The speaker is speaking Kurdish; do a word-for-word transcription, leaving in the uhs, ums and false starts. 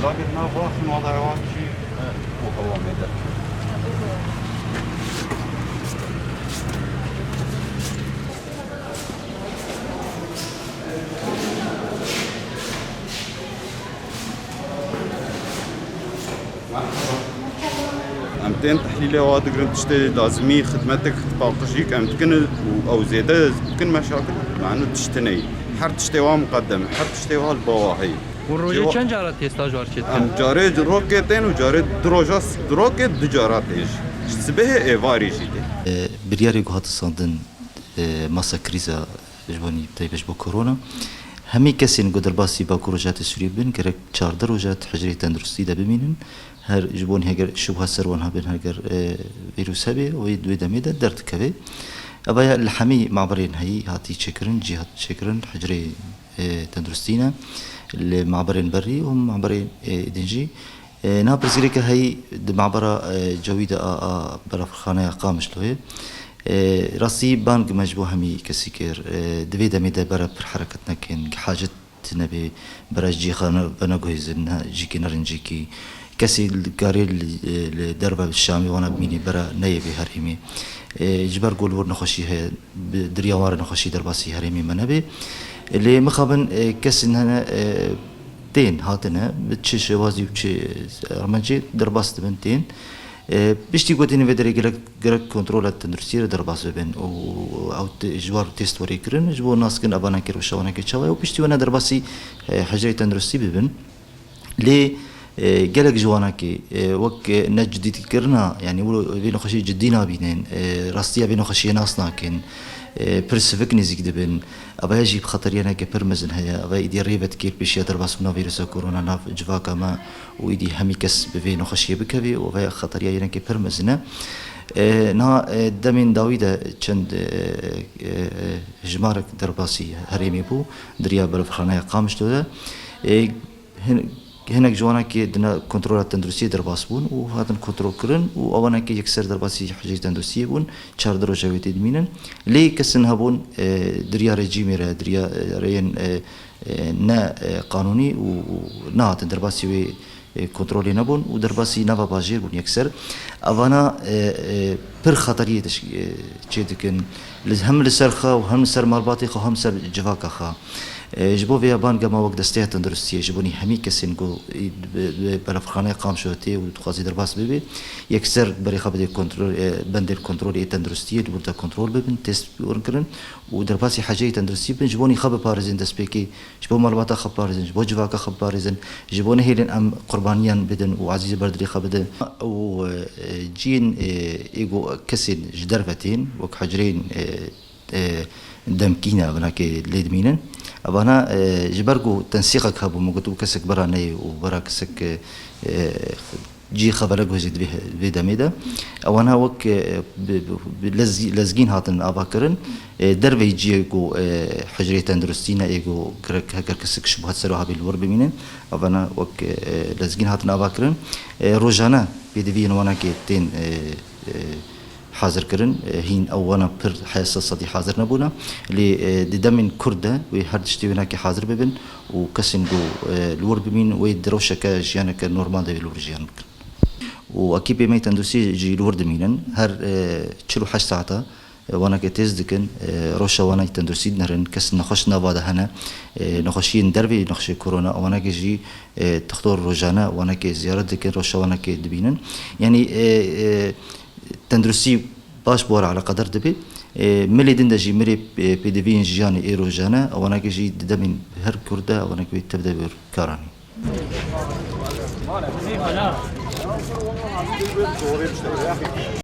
Zabit nav vaxin wada ewan jî û hewa mêde. Em tên tehlîlê wa digirin, tiştê lazimî, xidmetek paqijî em dikin û ew zêde dikin meşakil, yani tişt neyê. Her tiştê wa muqeddem, her tiştê wa li ba wa heye. Hûn rojê Cêwa- çend cara tê staj war çêdikin? Em carê rokê tên û carê du roja s-, du rokê du cara tê jî. Ji sibehê êvarî jî tê. E, biryarê ku hate standin, e, masa krîza ji bo nî taybet ji bo korona. Hemî kesên ku derbasî Bakur Rojhilatê Sûriyê bin, gerek çardeh roja di hicrê tenduristî de bimînin. Her ji bo nî heger şubha ser wan hebin, heger, e, vîrus hebe, wê di wê demê de derdikeve. Eva ya li hemî maberên heyî hatî çêkirin, cî hat çêkirin, hicrê, e, tenduristî ne. Li maberên berî û maberên, e, din jî. E, niha pirsgirêke heyî di mabera, e, cewî de a, a berefirxaneya Qamişloyê. E, rastî bang me ji bo hemî kesî kir. E, di vê demê de bere pir hereket nekin, hacet nebê, bere ji cî xwe ne, veneguhêzin, ne, cîkî nerin cîkî. Kesî li karê li, e, li derve Şamê wana bimînî, bere neyê vê herêmê. E, ji ber ku li wir nexweşî heye, bi diriya wan re nexweşî derbasî herêmê me nebe. Lê mixabin, e, kesên hene, e, tên hatine, bi çi şêwazî û çi armencê derbas dibin tên. E, piştî gotinê vê derê gerek, gerek kontrola tenduristiyê re derbas bibin û ew te-, ji war test werê kirin, ji bo naskirin evanekê rewşa wanekê çawa ye û piştî wene derbasî, e, hicrê tenduristî bibin. Lê, e, gelek ji wanakê, e, wek, e, ne cidîkirina, yanî wilo vê nexweşiyê cidî nabînin, e, rastiya vê nexweşiyê nas nakin, e, pir sivik nêzîk dibin. Eva jî xeteriyaneke pir mezin heye. Eva êdî rê vedikê pêşiya derbasbûna vîrusa korona nav civaka me û êdî hemî kes bi vê nexweşiyê bikevê û eva xeteriya yenekê pir mezin e. E, niha, e, demên dawî de çend, e, e, e, jimarek derbasî herêmê bû, di riya berefirxaneya Qamişlo de. E, Hin-, hinek ji wanekê di nav kontrola tenduristiyê derbas bûn û hatin kontrolkirin û ewanekê yekser derbasî hicrê tenduristiyê bûn, çardeh roja wê tê dimînin. Lê kesin hebûn, e, di riya rejîmê re, di riya, e, rêyên, e, e, ne, e, qanûnî û, û nehatin derbasî wê, e, kontrolê nebûn û derbasî nava bajêr bûn yekser. Evana, e, e, pir xeteriyê tişk-, e, çê dikin. Li, hem li ser xwe û hem li ser malbatê xwe, hem ser civaka xwe. E, ji bo vê ya banga me wek desteya tenduristiyê, ji bo nî hemî kesên ku, e, bi, bi berefirxaneya Qamişlo tê û dixwazî derbas bibe, yekser berê xwe bidê kontrol, e, bendên kontrolê ê tenduristiyê, li wir de kontrol bibin, test bibin kirin û derbasî heceyê tenduristî bin, ji bo nî xwe biparêzin destpêkê, ji bo malbata xwe biparêzin, ji bo civaka xwe biparêzin, ji bo nehêlin em qurbaniyan bidin û ezîzê ber dilê xwe bidin. Û, e, ciyên, e, ê ku kesên ji derve tên, wek hecreyên, e, e, demkî ne, binakê lê dimînin. Evana, e, ji ber ku tensîqek hebû, min gotibû kesek bera neyê û bera kesek, e, e, cî xevelek wê jî di vê, vê demê de. Ewana wek, e, bi, bi, bi lez-, lezgîn hatin avakirin. E, derveyî ciyê ku, e, hicrê tenduristî ne ê ku gerek heger kesek şubhet ser wiha bê li wir bimînin. Evana wek, e, lezgîn hatin avakirin. E, rojane pêdiviyên wanakê tên, e, e, hazir kirin. E, hîn ew wana pir hesas sedî hazir nebûne. Lê, e, di demên kurt de wê her tiştê wênakê hazir bibin û kesên ku, e, li wir bimîn wê di rewşeke jiyaneke normal de wê li wir jiyan bikin. Û ekîpê me yê tenduristî jî li wir dimînin. Her, e, çil û heşt saeta, e, wanakê test dikin. E, rewşa wana yê tenduristî dinerin. Kes nexweş nava de hene. E, nexweşiyên dervê nexweşê korona, wanakê jî, e, dixtor rojane wanakê ziyaret dikin, rewşa wanakê dibînin. Yanî, e, e, tenduristî baş bi wan re eleqedar dibe. E, milê din de jî, milê, e, pêdiviyên jiyanê ê rojane, ewanekê jî di demên her kurt de ewanekê wê tev de wê karanî.